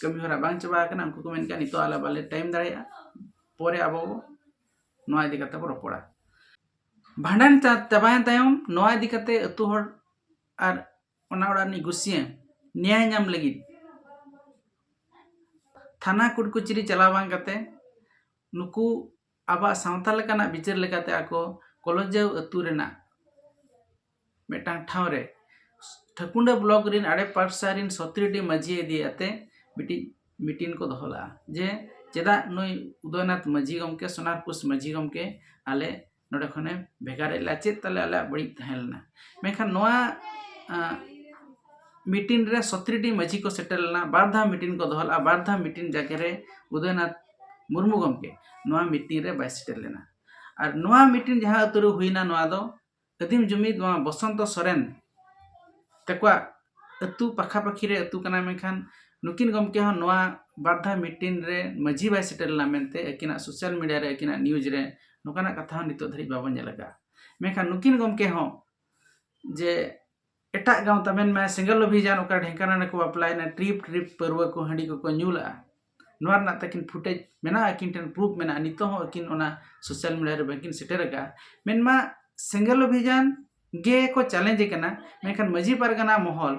ᱠᱟᱹᱢᱤ ᱦᱚᱨᱟ ᱵᱟᱝ ᱪᱟᱵᱟ ᱟᱠᱟᱱᱟ, ᱩᱱᱠᱩ ᱠᱚ ᱢᱮᱱ ᱠᱮᱜᱼᱟ, ᱱᱤᱛᱚᱜ ᱟᱞᱮ ᱵᱟᱞᱮ ᱴᱟᱭᱤᱢ ᱫᱟᱲᱮᱭᱟᱜᱼᱟ, ᱯᱚᱨᱮ ᱟᱵᱚ ᱱᱚᱣᱟ ᱤᱫᱤ ᱠᱟᱛᱮ ᱵᱚ ᱨᱚᱯᱚᱲᱟ᱾ ᱵᱷᱟᱸᱰᱟᱱ ᱪᱟ-, ᱪᱟᱵᱟᱭᱮᱱ ᱛᱟᱭᱚᱢ ᱱᱚᱣᱟ ᱤᱫᱤ ᱠᱟᱛᱮ ᱟᱹᱛᱩ ᱦᱚᱲ ᱟᱨ ᱚᱱᱟ ᱚᱲᱟᱜ ᱨᱤᱱᱤᱡ ᱜᱩᱥᱤᱭᱟᱹ ᱱᱮᱭᱟᱭ ᱧᱟᱢ ᱞᱟᱹᱜᱤᱫ ᱛᱷᱟᱱᱟ ᱠᱳᱨᱴ ᱠᱚᱪᱟᱹᱨᱤ ᱪᱟᱞᱟᱣ ᱵᱟᱝ ᱠᱟᱛᱮ ᱱᱩᱠᱩ ᱟᱵᱚᱣᱟᱜ ᱥᱟᱶᱛᱟ ᱞᱮᱠᱟᱱᱟᱜ ᱵᱤᱪᱟᱹᱨ ᱞᱮᱠᱟᱛᱮ ᱟᱠᱚ ᱠᱚᱞᱚᱡᱟᱹᱣ ᱟᱹᱛᱩ ᱨᱮᱱᱟᱜ ᱢᱤᱫᱴᱟᱝ ᱴᱷᱟᱶ ᱨᱮ ᱴᱷᱟᱹᱠᱩᱱᱰᱟ ᱵᱞᱚᱠ ᱨᱤᱱ ᱟᱲᱮ ᱯᱟᱥᱟ ᱨᱤᱱ ᱥᱚᱛᱨᱤ ᱴᱤ ᱢᱟᱹᱡᱷᱤ ᱤᱫᱤ ᱟᱛᱮ ᱢᱤᱫᱴᱤᱡ ᱢᱤᱴᱤᱝ ᱠᱚ ᱫᱚᱦᱚ ᱞᱮᱫᱼᱟ, ᱡᱮ ᱪᱮᱫᱟᱜ ᱱᱩᱭ ᱩᱫᱚᱭᱱᱟᱛᱷ ᱢᱟᱹᱡᱷᱤ ᱜᱚᱢᱠᱮ, ᱥᱳᱱᱟᱨᱯᱩᱥ ᱢᱟᱹᱡᱷᱤ ᱜᱚᱢᱠᱮ, ᱟᱞᱮ ᱱᱚᱰᱮ ᱠᱷᱚᱱᱮ ᱵᱷᱮᱜᱟᱨᱮᱫ ᱞᱮᱭᱟ, ᱪᱮᱫ ᱛᱟᱞᱮ ᱟᱞᱮᱭᱟᱜ ᱵᱟᱹᱲᱤᱡ ᱛᱟᱦᱮᱸ ᱞᱮᱱᱟ? ᱢᱮᱱᱠᱷᱟᱱ ᱱᱚᱣᱟ ᱢᱤᱴᱤᱝ ᱨᱮ ᱥᱚᱛᱨᱤ ᱴᱤ ᱢᱟᱹᱡᱷᱤ ᱠᱚ ᱥᱮᱴᱮᱨ ᱞᱮᱱᱟ, ᱵᱟᱨ ᱫᱷᱟᱣ ᱢᱤᱴᱤᱝ ᱠᱚ ᱫᱚᱦᱚ ᱞᱮᱫᱼᱟ, ᱵᱟᱨ ᱫᱷᱟᱣ ᱢᱤᱴᱤᱝ ᱡᱟᱭᱜᱟ ᱨᱮ ᱩᱫᱚᱭᱱᱟᱛᱷ ᱢᱩᱨᱢᱩ ᱜᱚᱢᱠᱮ ᱱᱚᱣᱟ ᱢᱤᱴᱤᱝ ᱨᱮ ᱵᱟᱭ ᱥᱮᱴᱮᱨ ᱞᱮᱱᱟ᱾ ᱟᱨ ᱱᱚᱣᱟ ᱢᱤᱴᱤᱝ ᱡᱟᱦᱟᱸ ᱟᱹᱛᱩ ᱨᱮ ᱦᱩᱭᱱᱟ, ᱱᱚᱣᱟ ᱫᱚ ᱟᱹᱫᱤᱢ ᱡᱩᱢᱤᱫ ᱱᱚᱣᱟ ᱵᱚᱥᱚᱱᱛᱚ ᱥᱚᱨᱮᱱ ᱛᱟᱠᱚᱣᱟᱜ ᱟᱹᱛᱩ ᱯᱟᱠᱷᱟ ᱯᱟᱹᱠᱷᱤ ᱨᱮ ᱟᱹᱛᱩ ᱠᱟᱱᱟ, ᱢᱮᱱᱠᱷᱟᱱ ᱱᱩᱠᱤᱱ ᱜᱚᱢᱠᱮ ᱦᱚᱸ ᱱᱚᱣᱟ ᱵᱟᱨ ᱫᱷᱟᱣ ᱢᱤᱴᱤᱝ ᱨᱮ ᱢᱟᱹᱡᱷᱤ ᱵᱟᱭ ᱥᱮᱴᱮᱨ ᱞᱮᱱᱟ ᱢᱮᱱᱛᱮ ᱟᱹᱠᱤᱱᱟᱜ ᱥᱳᱥᱟᱞ ᱢᱤᱰᱤᱭᱟ ᱨᱮ, ᱟᱹᱠᱤᱱᱟᱜ ᱱᱤᱭᱩᱡᱽ ᱨᱮ ᱱᱚᱝᱠᱟᱱᱟᱜ ᱠᱟᱛᱷᱟ ᱦᱚᱸ ᱱᱤᱛᱚᱜ ᱫᱷᱟᱹᱨᱤᱡ ᱵᱟᱵᱚᱱ ᱧᱮᱞ ᱟᱠᱟᱫᱼᱟ᱾ ᱢᱮᱱᱠᱷᱟᱱ ᱱᱩᱠᱤᱱ ᱜᱚᱢᱠᱮ ᱦᱚᱸ ᱡᱮ ᱮᱴᱟᱜ ᱜᱟᱶᱛᱟ, ᱢᱮᱱᱢᱮ ᱥᱮᱸᱜᱮᱞ ᱚᱵᱷᱤᱡᱟᱱ, ᱚᱠᱟ ᱰᱷᱮᱝᱠᱟᱱᱟᱞ ᱨᱮᱠᱚ ᱵᱟᱯᱞᱟᱭᱮᱱᱟ, ᱴᱨᱤᱯ ᱴᱨᱤᱯ ᱯᱟᱹᱨᱣᱟᱹ ᱠᱚ, ᱦᱟᱺᱰᱤ ᱠᱚᱠᱚ ᱧᱩ ᱞᱟᱜᱼᱟ, ᱱᱚᱣᱟ ᱨᱮᱱᱟᱜ ᱛᱟᱹᱠᱤᱱ ᱯᱷᱩᱴᱮᱡᱽ ᱢᱮᱱᱟᱜᱼᱟ, ᱟᱹᱠᱤᱱ ᱴᱷᱮᱱ ᱯᱨᱩᱯᱷ ᱢᱮᱱᱟᱜᱼᱟ, ᱱᱤᱛᱚᱜ ᱦᱚᱸ ᱟᱹᱠᱤᱱ ᱚᱱᱟ ᱥᱳᱥᱟᱞ ᱢᱤᱰᱤᱭᱟ ᱨᱮ ᱵᱟᱹᱠᱤᱱ ᱥᱮᱴᱮᱨ ᱟᱠᱟᱫᱼᱟ᱾ ᱢᱮᱱᱢᱟ ᱥᱮᱸᱜᱮᱞ ᱚᱵᱷᱤᱡᱟᱱ ᱜᱮ ᱠᱚ ᱪᱮᱞᱮᱧᱡᱽ ᱠᱟᱱᱟ, ᱢᱮᱱᱠᱷᱟᱱ ᱢᱟᱹᱡᱷᱤ ᱯᱟᱨᱜᱟᱱᱟ ᱢᱚᱦᱚᱞ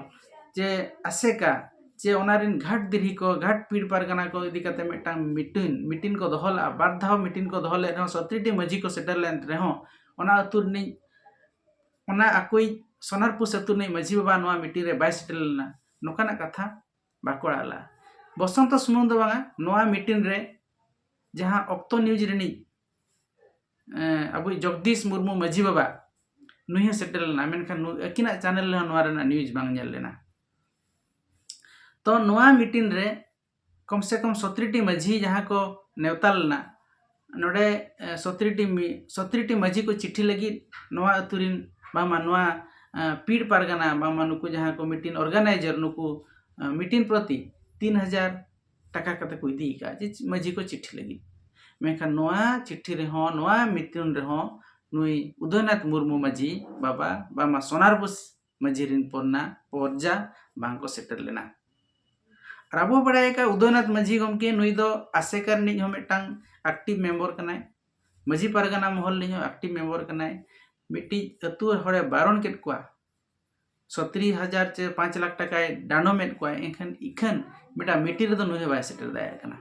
ᱡᱮ ᱟᱥᱮᱠᱟ ᱡᱮ ᱚᱱᱟ ᱨᱮᱱ ᱜᱷᱟᱴ ᱫᱤᱨᱦᱤ ᱠᱚ, ᱜᱷᱟᱴ ᱯᱤᱲ ᱯᱟᱨᱜᱟᱱᱟ ᱠᱚ ᱤᱫᱤ ᱠᱟᱛᱮ ᱢᱤᱫᱴᱟᱝ ᱢᱤᱴᱤᱝ, ᱢᱤᱴᱤᱝ ᱠᱚ ᱫᱚᱦᱚ ᱞᱮᱫᱼᱟ, ᱵᱟᱨ ᱫᱷᱟᱣ ᱢᱤᱴᱤᱝ ᱠᱚ ᱫᱚᱦᱚ ᱞᱮᱫ ᱨᱮᱦᱚᱸ ᱥᱚᱛᱨᱤ ᱴᱤ ᱢᱟᱹᱡᱷᱤ ᱠᱚ ᱥᱮᱴᱮᱨ ᱞᱮᱱ ᱨᱮᱦᱚᱸ ᱚᱱᱟ ᱟᱹᱛᱩ ᱨᱤᱱᱤᱡ, ᱚᱱᱟ ᱟᱠᱚᱭᱤᱡ ᱥᱳᱱᱟᱨᱯᱩᱥ ᱟᱹᱛᱩ ᱨᱤᱱᱤᱡ ᱢᱟᱹᱡᱷᱤ ᱵᱟᱵᱟ ᱱᱚᱣᱟ ᱢᱤᱴᱤᱝ ᱨᱮ ᱵᱟᱭ ᱥᱮᱴᱮᱨ ᱞᱮᱱᱟ, ᱱᱚᱝᱠᱟᱱᱟᱜ ᱠᱟᱛᱷᱟ ᱵᱟᱠᱚ ᱟᱲᱟᱜ ᱞᱮᱫᱼᱟ᱾ ᱵᱚᱥᱚᱱᱛᱚ ᱥᱩᱢᱩᱝ ᱫᱚ ᱵᱟᱝᱟ, ᱱᱚᱣᱟ ᱢᱤᱴᱤᱝ ᱨᱮ ᱡᱟᱦᱟᱸ ᱚᱠᱛᱚ ᱱᱤᱭᱩᱡᱽ ᱨᱤᱱᱤᱡ ᱮᱸ, ᱟᱵᱚᱭᱤᱡ ᱡᱚᱜᱽᱫᱤᱥ ᱢᱩᱨᱢᱩ ᱢᱟᱹᱡᱷᱤ ᱵᱟᱵᱟ, ᱱᱩᱭ ᱦᱚᱸ ᱥᱮᱴᱮᱨ ᱞᱮᱱᱟ, ᱢᱮᱱᱠᱷᱟᱱ ᱱᱩᱭ, ᱟᱹᱠᱤᱱᱟᱜ ᱪᱮᱱᱮᱞ ᱨᱮᱦᱚᱸ ᱱᱚᱣᱟ ᱨᱮᱱᱟᱜ ᱱᱤᱭᱩᱡᱽ ᱵᱟᱝ ᱧᱮᱞ ᱞᱮᱱᱟ᱾ ᱛᱚ ᱱᱚᱣᱟ ᱢᱤᱴᱤᱝ ᱨᱮ ᱠᱚᱢ ᱥᱮ ᱠᱚᱢ ᱥᱚᱛᱨᱤ ᱴᱤ ᱢᱟᱹᱡᱷᱤ ᱡᱟᱦᱟᱸ ᱠᱚ ᱱᱮᱣᱛᱟ ᱞᱮᱱᱟ, ᱱᱚᱰᱮ ᱮ, ᱥᱚᱛᱨᱤ ᱴᱤ ᱢᱤ-, ᱥᱚᱛᱨᱤ ᱴᱤ ᱢᱟᱹᱡᱷᱤ ᱠᱚ ᱪᱤᱴᱷᱤ ᱞᱟᱹᱜᱤᱫ ᱱᱚᱣᱟ ᱟᱹᱛᱩ ᱨᱤᱱ ᱵᱟᱝᱢᱟ ᱱᱚᱣᱟ ᱮ, ᱯᱤᱲ ᱯᱟᱨᱜᱟᱱᱟ, ᱵᱟᱝᱢᱟ ᱱᱩᱠᱩ ᱡᱟᱦᱟᱸ ᱠᱚ ᱢᱤᱴᱤᱝ ᱚᱨᱜᱟᱱᱟᱭᱡᱟᱨ, ᱱᱩᱠᱩ ᱮ, ᱢᱤᱴᱤᱝ ᱯᱨᱚᱛᱤ ᱛᱤᱱ ᱦᱟᱡᱟᱨ ᱴᱟᱠᱟ ᱠᱟᱛᱮ ᱠᱚ ᱤᱫᱤ ᱟᱠᱟᱫᱼᱟ ᱡᱮ ᱢᱟᱹᱡᱷᱤ ᱠᱚ ᱪᱤᱴᱷᱤ ᱞᱟᱹᱜᱤᱫ᱾ ᱢᱮᱱᱠᱷᱟᱱ ᱱᱚᱣᱟ ᱪᱤᱴᱷᱤ ᱨᱮᱦᱚᱸ, ᱱᱚᱣᱟ ᱢᱤᱴᱤᱝ ᱨᱮᱦᱚᱸ ᱱᱩᱭ ᱩᱫᱚᱭᱱᱟᱛᱷ ᱢᱩᱨᱢᱩ ᱢᱟᱹᱡᱷᱤ ᱵᱟᱵᱟ, ᱵᱟᱝᱢᱟ ᱥᱳᱱᱟᱨᱵᱩᱥ ᱢᱟᱹᱡᱷᱤ ᱨᱤᱱ ᱯᱚᱨᱱᱟ ᱯᱚᱨᱡᱟ ᱵᱟᱝ ᱠᱚ ᱥᱮᱴᱮᱨ ᱞᱮᱱᱟ᱾ ᱟᱨ ᱟᱵᱚ ᱵᱟᱲᱟᱭ ᱟᱠᱟᱫ ᱩᱫᱚᱭᱱᱟᱛᱷ ᱢᱟᱹᱡᱷᱤ ᱜᱚᱢᱠᱮ ᱱᱩᱭ ᱫᱚ ᱟᱥᱮᱠᱟ ᱨᱤᱱᱤᱡ ᱦᱚᱸ ᱢᱤᱫᱴᱟᱝ ᱮᱠᱴᱤᱵᱷ ᱢᱮᱢᱵᱚᱨ ᱠᱟᱱᱟᱭ, ᱢᱟᱹᱡᱷᱤ ᱯᱟᱨᱜᱟᱱᱟ ᱢᱚᱦᱚᱞ ᱨᱤᱱᱤᱡ ᱦᱚᱸ ᱮᱠᱴᱤᱵᱷ ᱢᱮᱢᱵᱚᱨ ᱠᱟᱱᱟᱭ᱾ ᱢᱤᱫᱴᱤᱡ ᱟᱹᱛᱩ ᱦᱚᱲᱮ ᱵᱟᱨᱚᱱ ᱠᱮᱫ ᱠᱚᱣᱟ, ᱥᱚᱛᱨᱤ ᱦᱟᱡᱟᱨ ᱪᱮ ᱯᱟᱸᱪ ᱞᱟᱠᱷ ᱴᱟᱠᱟᱭ ᱰᱟᱸᱰᱚᱢᱮᱫ ᱠᱚᱣᱟ, ᱮᱱᱠᱷᱟᱱ ᱤᱠᱷᱟᱹᱱ ᱢᱤᱫᱴᱟᱝ ᱢᱤᱴᱤᱝ ᱨᱮᱫᱚ ᱱᱩᱭ ᱦᱚᱸ ᱵᱟᱭ ᱥᱮᱴᱮᱨ ᱫᱟᱲᱮᱭᱟᱜ ᱠᱟᱱᱟ᱾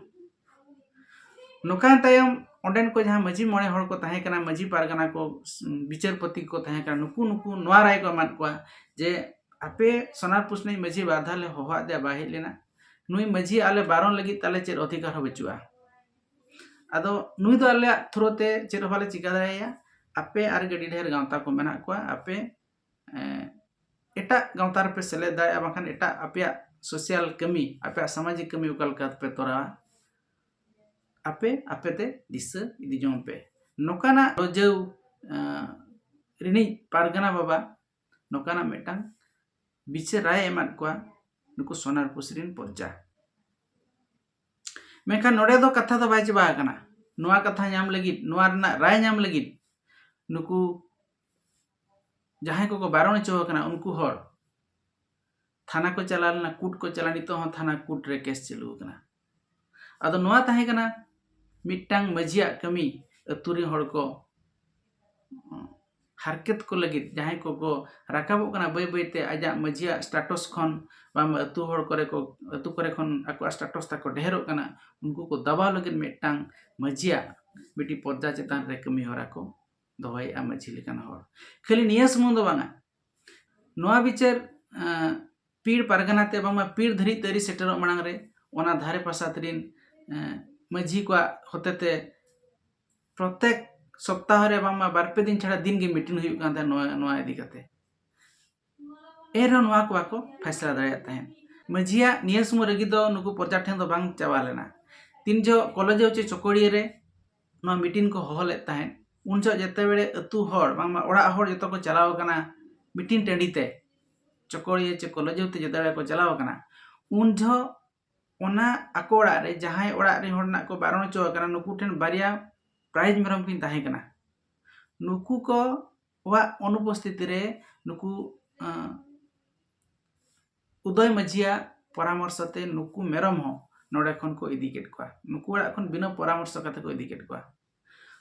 ᱱᱚᱝᱠᱟᱭᱮᱱ ᱛᱟᱭᱚᱢ ᱚᱸᱰᱮᱱ ᱠᱚ ᱡᱟᱦᱟᱸ ᱢᱟᱹᱡᱷᱤ ᱢᱚᱬᱮ ᱦᱚᱲ ᱠᱚ ᱛᱟᱦᱮᱸ ᱠᱟᱱᱟ, ᱢᱟᱹᱡᱷᱤ ᱯᱟᱨᱜᱟᱱᱟ ᱠᱚ, ᱵᱤᱪᱟᱹᱨᱯᱚᱛᱤ ᱠᱚ ᱛᱟᱦᱮᱸ ᱠᱟᱱᱟ, ᱱᱩᱠᱩ, ᱱᱩᱠᱩ ᱱᱚᱣᱟ ᱨᱟᱭ ᱠᱚ ᱮᱢᱟᱫ ᱠᱚᱣᱟ ᱡᱮ ᱟᱯᱮ ᱥᱳᱱᱟᱨᱯᱩᱥ ᱨᱤᱱᱤᱡ ᱢᱟᱹᱡᱷᱤ ᱵᱟᱨ ᱫᱷᱟᱣ ᱞᱮ ᱦᱚᱦᱚᱣᱟᱫ ᱫᱮᱭᱟ, ᱵᱟᱭ ᱦᱮᱡ ᱞᱮᱱᱟ᱾ ᱱᱩᱭ ᱢᱟᱹᱡᱷᱤ ᱟᱞᱮ ᱵᱟᱨᱚᱱ ᱞᱟᱹᱜᱤᱫ ᱛᱟᱞᱮ ᱪᱮᱫ ᱚᱫᱷᱤᱠᱟᱨ ᱦᱚᱸ ᱵᱟᱹᱪᱩᱜᱼᱟ᱾ ᱟᱫᱚ ᱱᱩᱭ ᱫᱚ ᱟᱞᱮᱭᱟᱜ through ᱛᱮ ᱪᱮᱫ ᱦᱚᱸ ᱵᱟᱞᱮ ᱪᱤᱠᱟ ᱫᱟᱲᱮᱭᱟᱭᱟ᱾ ᱟᱯᱮ ᱟᱨ ᱜᱮ ᱟᱹᱰᱤ ᱰᱷᱮᱨ ᱜᱟᱶᱛᱟ ᱠᱚ ᱢᱮᱱᱟᱜ ᱠᱚᱣᱟ, ᱟᱯᱮ ᱮᱸ, ᱮᱴᱟᱜ ᱜᱟᱶᱛᱟ ᱨᱮᱯᱮ ᱥᱮᱞᱮᱫ ᱫᱟᱲᱮᱭᱟᱜᱼᱟ, ᱵᱟᱝᱠᱷᱟᱱ ᱮᱴᱟᱜ ᱟᱯᱮᱭᱟᱜ ᱥᱳᱥᱟᱞ ᱠᱟᱹᱢᱤ, ᱟᱯᱮᱭᱟᱜ ᱥᱟᱢᱟᱡᱤᱠ ᱠᱟᱹᱢᱤ ᱚᱠᱟ ᱞᱮᱠᱟ ᱯᱮ ᱛᱚᱨᱟᱣᱟ, ᱟᱯᱮ ᱟᱯᱮ ᱛᱮ ᱫᱤᱥᱟᱹ ᱤᱫᱤ ᱡᱚᱝ ᱯᱮ᱾ ᱱᱚᱝᱠᱟᱱᱟᱜ ᱨᱚᱡᱟᱹᱣ ᱮᱸ, ᱨᱤᱱᱤᱡ ᱯᱟᱨᱜᱟᱱᱟ ᱵᱟᱵᱟ ᱱᱚᱝᱠᱟᱱᱟᱜ ᱢᱤᱫᱴᱟᱝ ᱵᱤᱪᱟᱹᱨ ᱨᱟᱭ ᱮᱢᱟᱫ ᱠᱚᱣᱟ ᱱᱩᱠᱩ ᱥᱳᱱᱟᱨᱯᱩᱥ ᱨᱤᱱ ᱯᱨᱚᱡᱟ᱾ ᱢᱮᱱᱠᱷᱟᱱ ᱱᱚᱰᱮ ᱫᱚ ᱠᱟᱛᱷᱟ ᱫᱚ ᱵᱟᱭ ᱪᱟᱵᱟ ᱟᱠᱟᱱᱟ᱾ ᱱᱚᱣᱟ ᱠᱟᱛᱷᱟ ᱧᱟᱢ ᱞᱟᱹᱜᱤᱫ, ᱱᱚᱣᱟ ᱨᱮᱱᱟᱜ ᱨᱟᱭ ᱧᱟᱢ ᱞᱟᱹᱜᱤᱫ ᱱᱩᱠᱩ ᱡᱟᱦᱟᱸᱭ ᱠᱚᱠᱚ ᱵᱟᱨᱚᱱ ᱦᱚᱪᱚ ᱟᱠᱟᱱᱟ ᱩᱱᱠᱩ ᱦᱚᱲ ᱛᱷᱟᱱᱟ ᱠᱚ ᱪᱟᱞᱟᱣ ᱞᱮᱱᱟ, ᱠᱳᱨᱴ ᱠᱚ ᱪᱟᱞᱟᱣ, ᱱᱤᱛᱚᱜ ᱦᱚᱸ ᱛᱷᱟᱱᱟ ᱠᱳᱨᱴ ᱨᱮ ᱠᱮᱥ ᱪᱟᱹᱞᱩ ᱟᱠᱟᱱᱟ᱾ ᱟᱫᱚ ᱱᱚᱣᱟ ᱛᱟᱦᱮᱸ ᱠᱟᱱᱟ ᱢᱤᱫᱴᱟᱝ ᱢᱟᱹᱡᱷᱤᱭᱟᱜ ᱠᱟᱹᱢᱤ, ᱟᱹᱛᱩ ᱨᱮᱱ ᱦᱚᱲ ᱠᱚ ᱦᱟᱨᱠᱮᱛ ᱠᱚ ᱞᱟᱹᱜᱤᱫ, ᱡᱟᱦᱟᱸᱭ ᱠᱚᱠᱚ ᱨᱟᱠᱟᱵᱚᱜ ᱠᱟᱱᱟ ᱵᱟᱹᱭ ᱵᱟᱹᱭᱛᱮ ᱟᱡᱟᱜ ᱢᱟᱹᱡᱷᱤᱭᱟᱜ ᱥᱴᱟᱴᱚᱥ ᱠᱷᱚᱱ, ᱵᱟᱝ ᱟᱹᱛᱩ ᱦᱚᱲ ᱠᱚᱨᱮ ᱠᱚ, ᱟᱹᱛᱩ ᱠᱚᱨᱮ ᱠᱷᱚᱱ ᱟᱠᱚᱣᱟᱜ ᱥᱴᱟᱴᱚᱥ ᱛᱟᱠᱚ ᱰᱷᱮᱨᱚᱜ ᱠᱟᱱᱟ, ᱩᱱᱠᱩ ᱠᱚ ᱫᱟᱵᱟᱣ ᱞᱟᱹᱜᱤᱫ ᱢᱤᱫᱴᱟᱝ ᱢᱟᱹᱡᱷᱤᱭᱟᱜ ᱢᱤᱫᱴᱤᱡ ᱯᱚᱫᱽᱫᱟ ᱪᱮᱛᱟᱱ ᱨᱮ ᱠᱟᱹᱢᱤ ᱦᱚᱨᱟ ᱠᱚ ᱫᱚᱦᱚᱭᱮᱫᱼᱟ ᱢᱟᱹᱡᱷᱤ ᱞᱮᱠᱟᱱ ᱦᱚᱲ᱾ ᱠᱷᱟᱹᱞᱤ ᱱᱤᱭᱟᱹ ᱥᱩᱢᱩᱝ ᱫᱚ ᱵᱟᱝᱟ, ᱱᱚᱣᱟ ᱵᱤᱪᱟᱹᱨ ᱮᱸ, ᱯᱤᱲ ᱯᱟᱨᱜᱟᱱᱟ ᱛᱮ ᱵᱟᱝᱢᱟ ᱯᱤᱲ ᱫᱷᱟᱹᱨᱤᱡ ᱛᱮ ᱟᱹᱨᱤ ᱥᱮᱴᱮᱨᱚᱜ ᱢᱟᱲᱟᱝ ᱨᱮ ᱚᱱᱟ ᱫᱷᱟᱨᱮ ᱯᱟᱥᱟ ᱨᱤᱱ ᱮᱸ, ᱢᱟᱹᱡᱷᱤ ᱠᱚᱣᱟᱜ ᱦᱚᱛᱮᱛᱮ ᱯᱨᱚᱛᱮᱠ ᱥᱚᱯᱛᱟᱦᱚ ᱨᱮ ᱵᱟᱝᱢᱟ ᱵᱟᱨ ᱯᱮ ᱫᱤᱱ ᱪᱷᱟᱲᱟ ᱫᱤᱱ ᱜᱮ ᱢᱤᱴᱤᱝ ᱦᱩᱭᱩᱜ ᱠᱟᱱ ᱛᱟᱦᱮᱸᱫ ᱱᱚᱣᱟ, ᱱᱚᱣᱟ ᱤᱫᱤ ᱠᱟᱛᱮ᱾ ᱮᱱᱨᱮᱦᱚᱸ ᱱᱚᱣᱟ ᱠᱚ ᱵᱟᱠᱚ ᱯᱷᱟᱭᱥᱟᱞᱟ ᱫᱟᱲᱮᱭᱟᱜ ᱛᱟᱦᱮᱸᱫ᱾ ᱢᱟᱹᱡᱷᱤᱭᱟᱜ ᱱᱤᱭᱟᱹ ᱥᱚᱢᱚᱭ ᱨᱟᱹᱜᱤ ᱫᱚ ᱱᱩᱠᱩ ᱯᱨᱚᱡᱟ ᱴᱷᱮᱱ ᱫᱚ ᱵᱟᱝ ᱪᱟᱵᱟ ᱞᱮᱱᱟ᱾ ᱛᱤᱱ ᱡᱚᱦᱚᱜ ᱠᱚᱞᱮᱡᱽ ᱪᱮ ᱪᱚᱠᱚᱲᱤᱭᱟᱹ ᱨᱮ ᱱᱚᱣᱟ ᱢᱤᱴᱤᱝ ᱠᱚ ᱦᱚᱦᱚ ᱞᱮᱫ ᱛᱟᱦᱮᱸᱫ, ᱩᱱ ᱡᱚᱦᱚᱜ ᱡᱮᱛᱮ ᱵᱮᱲᱮ ᱟᱹᱛᱩ ᱦᱚᱲ ᱵᱟᱝᱢᱟ ᱚᱲᱟᱜ ᱦᱚᱲ ᱡᱚᱛᱚ ᱠᱚ ᱪᱟᱞᱟᱣ ᱟᱠᱟᱱᱟ ᱢᱤᱴᱤᱝ ᱴᱟᱺᱰᱤ ᱛᱮ, ᱪᱚᱠᱚᱲᱤᱭᱟᱹ ᱪᱮ ᱠᱚᱞᱮᱡᱽ ᱛᱮ ᱡᱮᱛᱮ ᱵᱮᱲᱮ ᱠᱚ ᱪᱟᱞᱟᱣ ᱟᱠᱟᱱᱟ, ᱩᱱ ᱡᱚᱦᱚᱜ ᱚᱱᱟ ᱟᱠᱚ ᱚᱲᱟᱜ ᱨᱮ ᱡᱟᱦᱟᱸᱭ ᱚᱲᱟᱜ ᱨᱮᱱ ᱦᱚᱲ ᱨᱮᱱᱟᱜ ᱠᱚ ᱵᱟᱨᱚᱱ ᱦᱚᱪᱚ ᱟᱠᱟᱱᱟ, ᱱᱩᱠᱩ ᱴᱷᱮᱱ ᱵᱟᱨᱭᱟ ᱯᱨᱟᱭᱤᱡᱽ ᱢᱮᱨᱚᱢ ᱠᱤᱱ ᱛᱟᱦᱮᱸ ᱠᱟᱱᱟ᱾ ᱱᱩᱠᱩ ᱠᱚᱣᱟᱜ ᱚᱱᱩᱯᱚᱥᱛᱷᱤᱛᱤ ᱨᱮ ᱱᱩᱠᱩ ᱟᱸ, ᱩᱫᱚᱭ ᱢᱟᱹᱡᱷᱤᱭᱟᱜ ᱯᱚᱨᱟᱢᱚᱨᱥᱚ ᱛᱮ ᱱᱩᱠᱩ ᱢᱮᱨᱚᱢ ᱦᱚᱸ ᱱᱚᱰᱮ ᱠᱷᱚᱱ ᱠᱚ ᱤᱫᱤ ᱠᱮᱫ ᱠᱚᱣᱟ᱾ ᱱᱩᱠᱩ ᱚᱲᱟᱜ ᱠᱷᱚᱱ ᱵᱤᱱᱟᱹ ᱯᱚᱨᱟᱢᱚᱨᱥᱚ ᱠᱟᱛᱮ ᱠᱚ ᱤᱫᱤ ᱠᱮᱫ ᱠᱚᱣᱟ᱾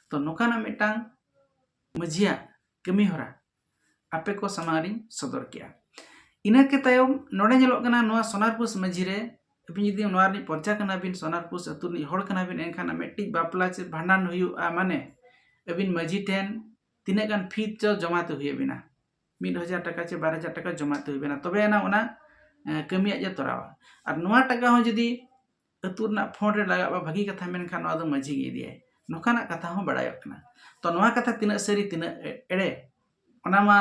ᱛᱚ ᱱᱚᱝᱠᱟᱱᱟᱜ ᱢᱤᱫᱴᱟᱝ ᱢᱟᱹᱡᱷᱤᱭᱟᱜ ᱠᱟᱹᱢᱤ ᱦᱚᱨᱟ ᱟᱯᱮ ᱠᱚ ᱥᱟᱢᱟᱝ ᱨᱤᱧ ᱥᱚᱫᱚᱨ ᱠᱮᱜᱼᱟ᱾ ᱤᱱᱟᱹ ᱠᱮ ᱛᱟᱭᱚᱢ ᱱᱚᱰᱮ ᱧᱮᱞᱚᱜ ᱠᱟᱱᱟ ᱱᱚᱣᱟ ᱥᱳᱱᱟᱨᱯᱩᱥ ᱢᱟᱹᱡᱷᱤ ᱨᱮ ᱟᱹᱵᱤᱱ ᱡᱩᱫᱤ ᱱᱚᱣᱟ ᱨᱤᱱᱤᱡ ᱯᱨᱚᱡᱟ ᱠᱟᱱᱟ ᱵᱤᱱ, ᱥᱳᱱᱟᱨᱯᱩᱥ ᱟᱹᱛᱩ ᱨᱤᱱᱤᱡ ᱦᱚᱲ ᱠᱟᱱᱟ ᱵᱤᱱ, ᱮᱱᱠᱷᱟᱱ ᱢᱤᱫᱴᱤᱡ ᱵᱟᱯᱞᱟ ᱪᱮ ᱵᱷᱟᱸᱰᱟᱱ ᱦᱩᱭᱩᱜᱼᱟ, ᱢᱟᱱᱮ ᱟᱹᱵᱤᱱ ᱢᱟᱹᱡᱷᱤ ᱴᱷᱮᱱ ᱛᱤᱱᱟᱹᱜ ᱜᱟᱱ ᱯᱷᱤ ᱪᱚ ᱡᱚᱢᱟ ᱛᱮ ᱦᱩᱭ ᱟᱹᱵᱤᱱᱟ᱾ ᱢᱤᱫ ᱦᱟᱡᱟᱨ ᱴᱟᱠᱟ ᱪᱮ ᱵᱟᱨ ᱦᱟᱡᱟᱨ ᱴᱟᱠᱟ ᱡᱚᱢᱟ ᱛᱮ ᱦᱩᱭ ᱵᱮᱱᱟ, ᱛᱚᱵᱮ ᱮᱱᱟᱝ ᱚᱱᱟ ᱠᱟᱹᱢᱤᱭᱟᱜ ᱡᱮ ᱛᱚᱨᱟᱣᱟ᱾ ᱟᱨ ᱱᱚᱣᱟ ᱴᱟᱠᱟ ᱦᱚᱸ ᱡᱩᱫᱤ ᱟᱹᱛᱩ ᱨᱮᱱᱟᱜ ᱯᱷᱚᱸᱰ ᱨᱮ ᱞᱟᱜᱟᱜᱼᱟ, ᱵᱷᱟᱹᱜᱤ ᱠᱟᱛᱷᱟ, ᱢᱮᱱᱠᱷᱟᱱ ᱱᱚᱣᱟ ᱫᱚ ᱢᱟᱹᱡᱷᱤ ᱜᱮ ᱤᱫᱤᱭᱟᱭ, ᱱᱚᱝᱠᱟᱱᱟᱜ ᱠᱟᱛᱷᱟ ᱦᱚᱸ ᱵᱟᱲᱟᱭᱚᱜ ᱠᱟᱱᱟ᱾ ᱛᱚ ᱱᱚᱣᱟ ᱠᱟᱛᱷᱟ ᱛᱤᱱᱟᱹᱜ ᱥᱟᱹᱨᱤ ᱛᱤᱱᱟᱹᱜ ᱮᱲᱮ, ᱚᱱᱟ ᱢᱟ